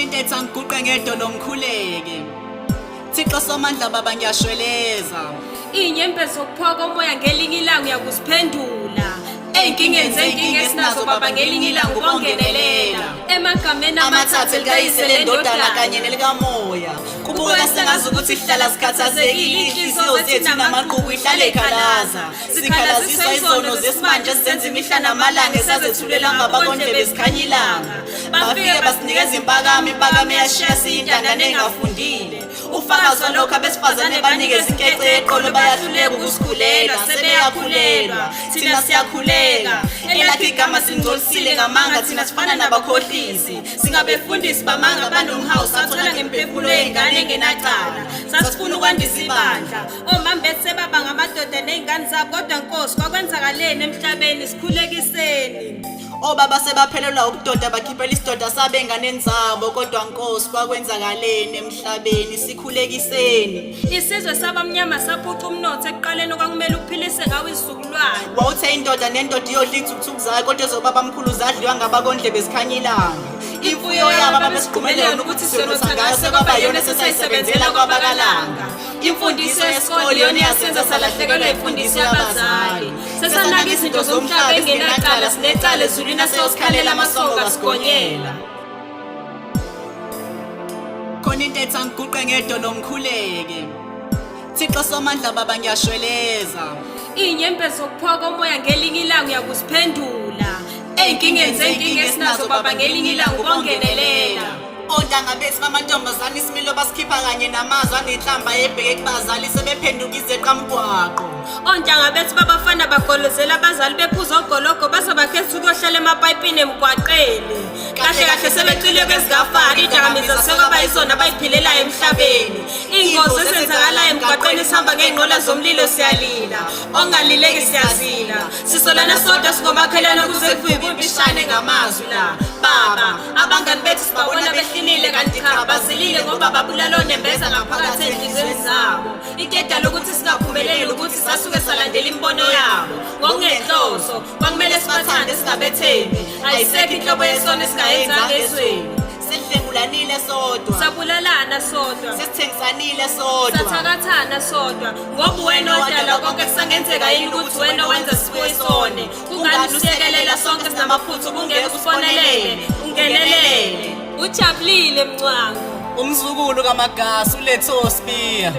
Khona into ethi angiguqe ngedolo ngikhuleke. Thixo somandla baba ngiyashweleza. Iy'nyembezi zokuphoka umoya ngelinye ilanga uyakuziphendula. Ey'nkingeni zey'nkinga esinazo baba ngelinye ilanga ubongenelela. Emagameni amathathu elikayise lendodana kanye nelikamoya. Kubukeka sengazi ukuthi sihlala sikhathazekile inhliziyo zethu namaqhubu ihlale ikhalaza. Sikhalaziswa izono zesimanje esizenza imihla namalanga esazethulela ngabakondlebe zikhanya ilanga. Bafike basinikeza impakamo, impakamo eyashiya siyintandane engafundile. Ufakazi walokhu abesifazane banikeza inkece yeqolo bayahluleka ukusikhulelwa, sebeyakhulelwa. Thina siyakhuleka. Elakho igama singcolisile ngamanga, thina sifana nabakhohlisi. Singabefundisi bamanga banomhawu, sathola ngemphefumulo yey'ngane engenacala. Sasifuna ukwandisa ibandla. Omama bethu sebaba ngamadoda ney'ngane zabo kodwa Nkosi kwakwenzakaleni emhlabeni sikhulekiseni. Obaba sebaphelelwa ubudoda bakhiphela isidoda sabo enganeni zabo kodwa Nkosi kwakwenzakaleni emhlabeni sikhulekiseni. Isizwe sabamnyama saphuca umnotho ekuqaleni okwakumele uphilise ngawo izizukulwane. Wawuthe indoda nendoda iyodla izithukuthuku zayo kodwa ezobaba mkhulu zadliwa ngabakondlebe zikhanya ilanga. Imfuyo yabo ababesigqumele yona ukuthi siyonotha ngayo sekwaba yona esesayisebenzela kwabakalanga. Imfundiso yesikole iyona eyasenza salahlekelwa imfundiso yabazali. Sesanaka izinto zomhlaba engenacala, sinecala ezulwini aseyosikhalela amasongo kasigonyela. Khona into ethi angiguqe ngedolo ngikhuleke. Thixo somandla baba ngiyashweleza. Iy'nyembezi zokuphoka umoya ngelinye ilanga uyakuziphendula. Ey'nkingeni zey'nkinga esinazo baba ngelinye ilanga ubongenelela. Ontanga bethu bamantombazane isimilo basikhipha kanye namazwi anenhlamba ebheke kubazali sebephenduka izeqamgwaqo. Ontanga bethu babafana bagolozela abazali bephuza ogologo baze bakhetha ukuyohlala emapayipini emgwaqeni. Kahle kahle sebecwile kwezikafani idakamizwa sekwaba yizona abayiphilelayo emhlabeni. Iy'ngozi ezenzakalayo emgwaqeni sihamba ngey'nqola zomlilo siyalila. Ongalileki siyazila. Sisolana sodwa singomakhelwane kuze kuvuke impishane ngamazwi la. Baba, abangani bethu sibabona behlinile kanti cha bazilile ngoba babulala onembeza ngaphakathi ey'nhliziyweni zabo. Into edala ukuthi singaphumeleli ukuthi sasuke salandela imibono yabo ngokungenhloso. Kwakumele sibathande singabethembi. Ayisekho inhlobo yesono esingayenzanga ezweni. Sidlengulanile sodwa. Sabulalana sodwa. Sesithengisanile sodwa. Sathakathana sodwa. Ngoba uwena odala konke kusangenzeka yini ukuthi wena owenza sibuye sone. Kungani usiyekelela sonke sinamaphutha ubungeke usibonelele ungenelele. Ujabulile Mncwango. Umzukulu kaMagasa uLetho Sibiya.